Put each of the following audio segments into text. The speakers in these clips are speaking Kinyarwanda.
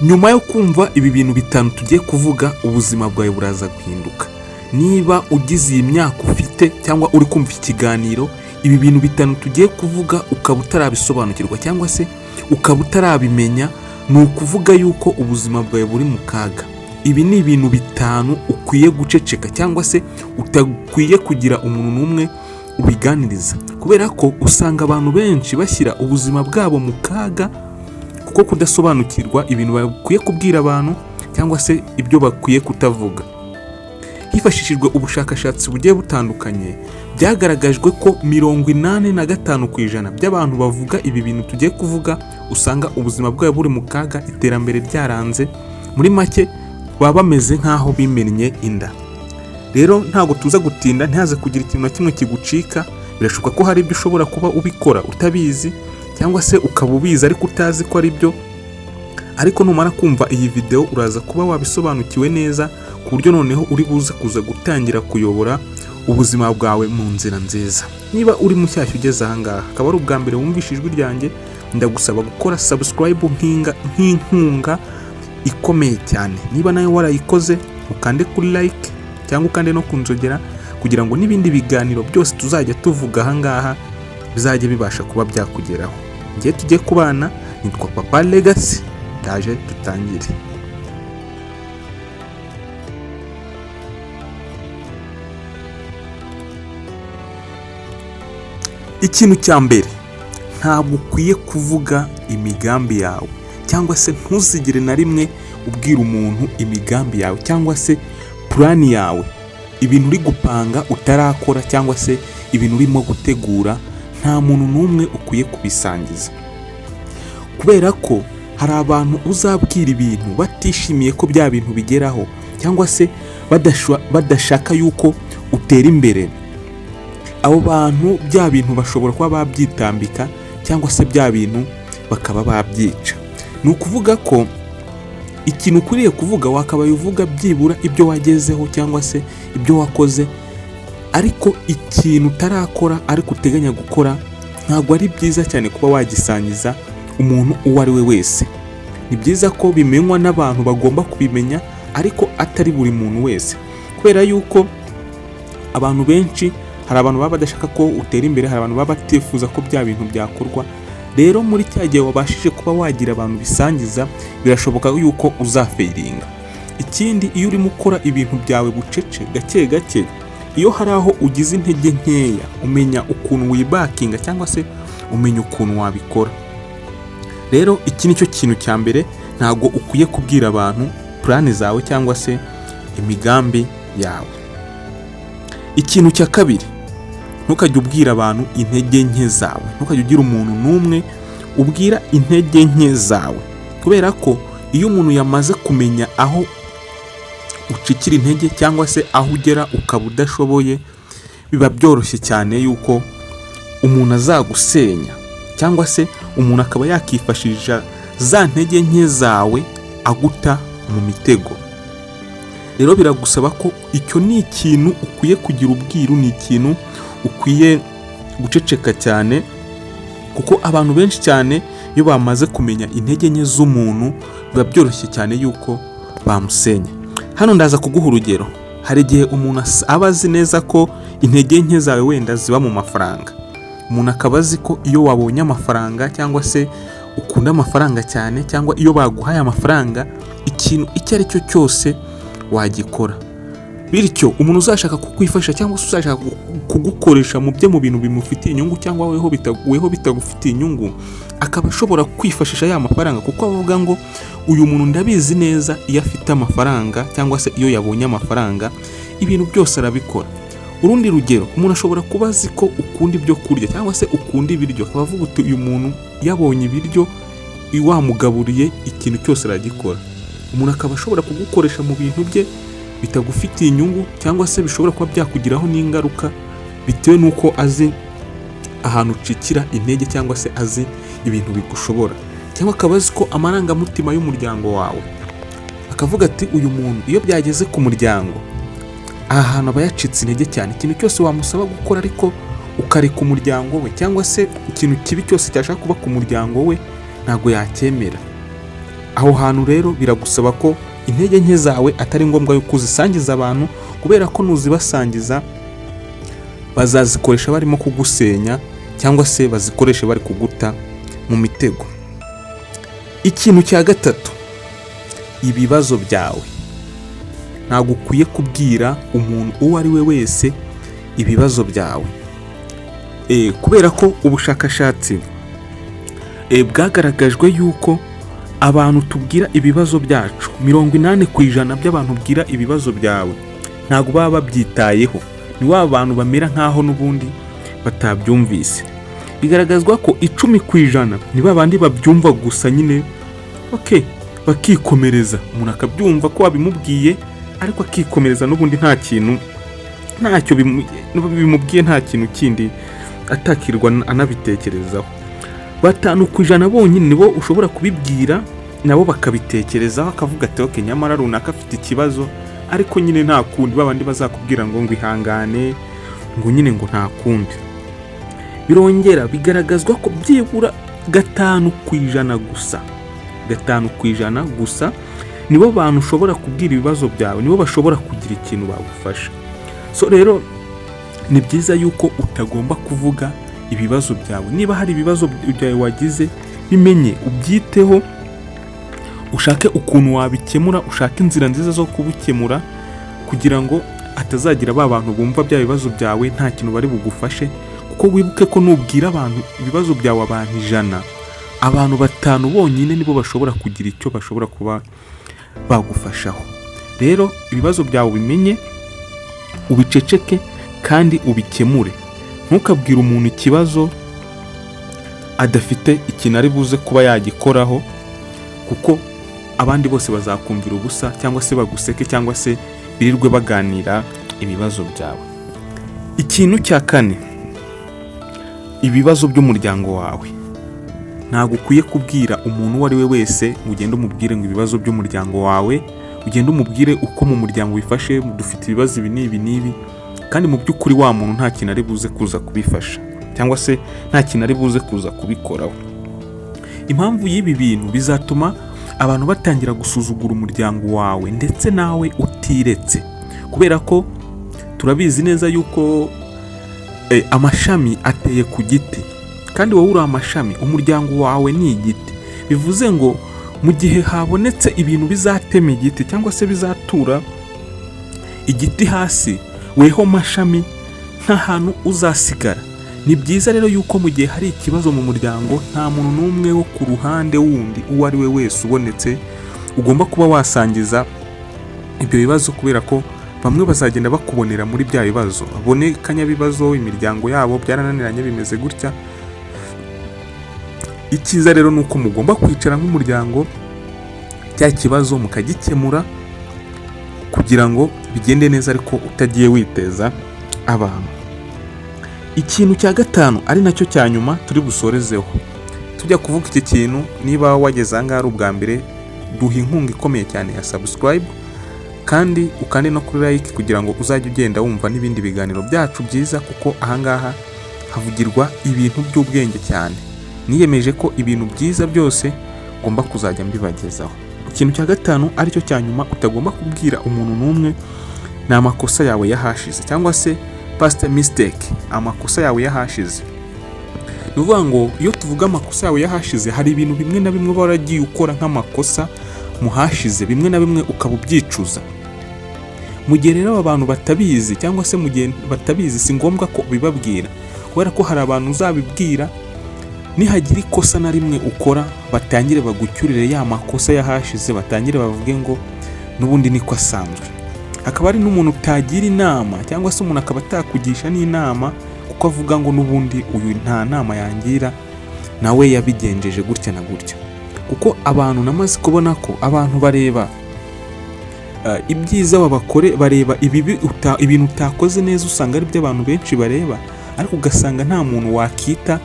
Nyuma yo kumva ibi bintu bitanu tugiye kuvuga, ubuzima bwawe buraza guhinduka. Niba ugize iyi myaka ufite cyangwa uri kumva iki kiganiro, ibi bintu bitanu tugiye kuvuga ukaba utarabisobanukirwa cyangwa se ukaba utarabimenya, ni ukuvuga yuko ubuzima bwawe buri mu kaga. Ibi ni ibintu bitanu ukwiye guceceka cyangwa se utakwiye kugira umuntu n'umwe ubiganiriza, kubera ko usanga abantu benshi bashyira ubuzima bwabo mu kaga kuko kudasobanukirwa ibintu bakwiye kubwira abantu cyangwa se ibyo bakwiye kutavuga. Hifashishijwe ubushakashatsi bugiye butandukanye, byagaragajwe ko 85% by'abantu bavuga ibi bintu tugiye kuvuga usanga ubuzima bwabo buri mu kaga, iterambere ryaranze. Muri make, baba bameze nk'aho bimennye inda. Rero ntabwo tuza gutinda, ntihaze kugira ikintu na kimwe kigucika. Birashoboka ko hari ibyo ushobora kuba ubikora utabizi, cyangwa se ukaba ubizi ariko utazi ko ari byo. Ariko numara kumva iyi videwo, uraza kuba wabisobanukiwe neza, ku buryo noneho uri buze kuza gutangira kuyobora ubuzima bwawe mu nzira nziza. Niba uri mushyashya ugeze ahangaha, akaba ari ubwa mbere wumvishe ijwi ryanjye, ndagusaba gukora subscribe nk'inkunga ikomeye cyane. Niba nawe warayikoze, ukande kuri like cyangwa ukande no ku nzogera, kugira ngo n'ibindi biganiro byose tuzajya tuvuga ahangaha bizajye bibasha kuba byakugeraho. Ngiye tujye kubana, nitwa Papa Legacy, ndaje dutangire. Ikintu cya mbere, ntabwo ukwiye kuvuga imigambi yawe, cyangwa se ntuzigere na rimwe ubwira umuntu imigambi yawe cyangwa se plan yawe, ibintu uri gupanga utarakora cyangwa se ibintu urimo gutegura. Nta muntu n'umwe ukwiye kubisangiza, kubera ko hari abantu uzabwira ibintu batishimiye ko bya bintu bigeraho, cyangwa se badashaka yuko utera imbere. Abo bantu bya bintu bashobora kuba babyitambika, cyangwa se bya bintu bakaba babyica. Ni ukuvuga ko ikintu ukwiriye kuvuga, wakabaye uvuga byibura ibyo wagezeho cyangwa se ibyo wakoze, ariko ikintu utarakora ariko uteganya gukora, ntabwo ari byiza cyane kuba wagisangiza umuntu uwo ari we wese. Ni byiza ko bimenywa n'abantu bagomba kubimenya, ariko atari buri muntu wese, kubera yuko abantu benshi, hari abantu baba badashaka ko utera imbere, hari abantu baba batifuza ko bya bintu byakorwa. Rero muri cya gihe wabashije kuba wagira abantu bisangiza, birashoboka yuko uzafailinga. Ikindi, iyo urimo ukora ibintu byawe bucece, gake gake, iyo hari aho ugize intege nkeya, umenya ukuntu wibackinga cyangwa se umenya ukuntu wabikora. Rero iki ni cyo kintu cya mbere: ntabwo ukwiye kubwira abantu plan zawe cyangwa se imigambi yawe. Ikintu cya kabiri, ntukajye ubwira abantu intege nke zawe. Ntukajye ugira umuntu n'umwe ubwira intege nke zawe, kubera ko iyo umuntu yamaze kumenya aho ucikira intege cyangwa se aho ugera ukaba udashoboye, biba byoroshye cyane yuko umuntu azagusenya, cyangwa se umuntu akaba yakifashisha za ntege nke zawe aguta mu mitego. Rero biragusaba ko icyo ni ikintu ukwiye kugira ubwiru, ni ikintu ukwiye guceceka cyane, kuko abantu benshi cyane iyo bamaze kumenya intege nke z'umuntu, biba byoroshye cyane yuko bamusenya. Hano ndaza kuguha urugero. Hari igihe umuntu aba azi neza ko intege nke zawe wenda ziba mu mafaranga. Umuntu akaba azi ko iyo wabonye amafaranga, cyangwa se ukunda amafaranga cyane, cyangwa iyo baguhaye amafaranga, ikintu icyo ari cyo cyose wagikora. Bityo umuntu uzashaka kukwifasha cyangwa se uzashaka kugukoresha mu bye, mu bintu bimufitiye inyungu cyangwa weho bitagufitiye inyungu, akaba ashobora kwifashisha ya mafaranga, kuko avuga ngo: "Uyu muntu ndabizi neza, iyo afite amafaranga cyangwa se iyo yabonye amafaranga, ibintu byose arabikora." Urundi rugero, umuntu ashobora kuba azi ko ukunda ibyo kurya cyangwa se ukunda ibiryo, akaba avuga uti: "Uyu muntu yabonye ibiryo, wamugaburiye, ikintu cyose aragikora." Umuntu akaba ashobora kugukoresha mu bintu bye bitagufitiye inyungu, cyangwa se bishobora kuba byakugiraho n'ingaruka, bitewe n'uko azi ahantu ucikira intege, cyangwa se azi ibintu bigushobora, cyangwa akaba azi ko amarangamutima y'umuryango wawe, akavuga ati: "Uyu muntu iyo byageze ku muryango, aha hantu aba yacitse intege cyane. Ikintu cyose wamusaba gukora ariko ukareka umuryango we, cyangwa se ikintu kibi cyose cyashaka kuba ku muryango we, ntabwo yacyemera." Aho hantu rero biragusaba ko intege nke zawe atari ngombwa yuko uzisangiza abantu, kubera ko nuzibasangiza bazazikoresha barimo kugusenya, cyangwa se bazikoreshe bari kuguta mu mitego. Ikintu cya gatatu, ibibazo byawe. Ntabwo ukwiye kubwira umuntu uwo ari we wese ibibazo byawe, kubera ko ubushakashatsi bwagaragajwe yuko abantu tubwira ibibazo byacu, 80% by'abantu ubwira ibibazo byawe ntabwo baba babyitayeho. Ni wa bantu bamera nk'aho n'ubundi batabyumvise. Bigaragazwa ko 10% ni ba bandi babyumva gusa nyine, ok, bakikomereza. Umuntu akabyumva ko wabimubwiye, ariko akikomereza n'ubundi nta kintu, ntacyo bimubwiye, nta kintu kindi, atakirwa anabitekerezaho. 5% bonyine nibo ushobora kubibwira nabo bakabitekerezaho, akavuga ati: "Ok, nyamara runaka afite ikibazo, ariko nyine nta kundi." Babandi bazakubwira ngo ihangane, ngo nyine ngo nta kundi. Birongera bigaragazwa ko byibura 5% gusa, 5% gusa nibo bantu ushobora kubwira ibibazo byawe, nibo bashobora kugira ikintu bagufasha. So rero ni byiza yuko utagomba kuvuga ibibazo byawe. Niba hari ibibazo byawe wagize, bimenye, ubyiteho, ushake ukuntu wabikemura, ushake inzira nziza zo kubikemura, kugira ngo hatazagira ba bantu bumva bya bibazo byawe nta kintu bari bugufashe. Kuko wibuke ko nubwira abantu ibibazo byawe, abantu 100, abantu batanu bonyine nibo bashobora kugira icyo bashobora kuba bagufashaho. Rero ibibazo byawe ubimenye, ubiceceke kandi ubikemure. Ntukabwire umuntu ikibazo adafite ikintu ari buze kuba yagikoraho, kuko abandi bose bazakumvira ubusa, cyangwa se baguseke, cyangwa se birirwe baganira ibibazo byawe. Ikintu cya kane, ibibazo by'umuryango wawe. Ntabwo ukwiye kubwira umuntu uwo ari we wese ngo ugende umubwire ngo ibibazo by'umuryango wawe, ugende umubwire uko mu muryango wifashe, dufite ibibazo ibi n'ibi n'ibi, kandi mu by'ukuri wa muntu nta kintu ari buze kuza kubifasha, cyangwa se nta kintu ari buze kuza kubikoraho. Impamvu y'ibi bintu, bizatuma abantu batangira gusuzugura umuryango wawe, ndetse nawe utiretse, kubera ko turabizi neza yuko amashami ateye ku giti, kandi wowe uri amashami, umuryango wawe ni igiti. Bivuze ngo mu gihe habonetse ibintu bizatema igiti cyangwa se bizatura igiti hasi, weho mashami nta hantu uzasigara. Ni byiza rero yuko mu gihe hari ikibazo mu muryango, nta muntu n'umwe wo ku ruhande wundi uwo ari we wese ubonetse ugomba kuba wasangiza ibyo bibazo, kubera ko bamwe bazagenda bakubonera muri bya bibazo, babone kanyabibazo, imiryango yabo byarananiranye, bimeze gutya. Icyiza rero ni uko mugomba kwicara nk'umuryango, cya kibazo mukagikemura kugira ngo bigende neza, ariko utagiye witeza abantu. Ikintu cya gatanu, ari nacyo cya nyuma turi busorezeho tujya kuvuga iki kintu, niba wageze aha ngaha ari ubwa mbere, duha inkunga ikomeye cyane ya subscribe, kandi ukande no kuri like, kugira ngo uzajye ugenda wumva n'ibindi biganiro byacu byiza, kuko aha ngaha havugirwa ibintu by'ubwenge cyane. Niyemeje ko ibintu byiza byose ngomba kuzajya mbibagezaho. Ikintu cya gatanu, aricyo cya nyuma, utagomba kubwira umuntu n'umwe ni amakosa yawe y'ahashize, cyangwa se past mistake, amakosa yawe y'ahashize. Ni ukuvuga ngo iyo tuvuga amakosa yawe y'ahashize, hari ibintu bimwe na bimwe uba waragiye ukora nk'amakosa mu hashize, bimwe na bimwe ukaba ubyicuza. Mu gihe rero aba bantu batabizi, cyangwa se mu gihe batabizi, si ngombwa ko ubibabwira, kubera ko hari abantu uzabibwira, nihagira ikosa na rimwe ukora, batangire bagucyurire ya makosa y'ahashize, batangire bavuge ngo n'ubundi niko asanzwe. Hakaba hari n'umuntu utagira inama, cyangwa se umuntu akaba atakugisha n'inama, kuko avuga ngo n'ubundi uyu nta nama yangira, nawe yabigenjeje gutya na gutya. Kuko abantu, namaze kubona ko abantu bareba ibyiza babakore, bareba ibibi, ibintu utakoze neza usanga ari byo abantu benshi bareba, ariko ugasanga nta muntu wakita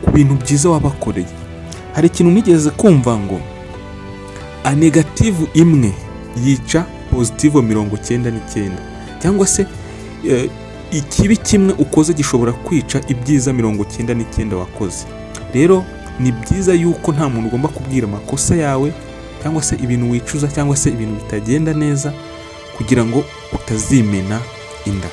ku bintu byiza wabakoreye. Hari ikintu nigeze kumva ngo a negative imwe yica positive 99, cyangwa se ikibi kimwe ukoze gishobora kwica ibyiza 99 wakoze. Rero ni byiza yuko nta muntu ugomba kubwira amakosa yawe. cyangwa se ibintu wicuza, cyangwa se ibintu bitagenda neza, kugira ngo utazimena inda.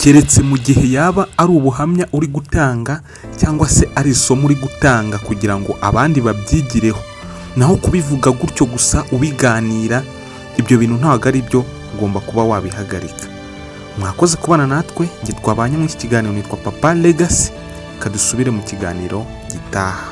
Keretse mu gihe yaba ari ubuhamya uri gutanga cyangwa se ari isomo uri gutanga kugira ngo abandi babyigireho. Naho kubivuga gutyo gusa ubiganira, ibyo bintu ntabwo ari byo, ugomba kuba wabihagarika. Mwakoze kubana natwe. Njye twabanye muri iki kiganiro nitwa Papa Legacy. Kadusubire mu kiganiro gitaha.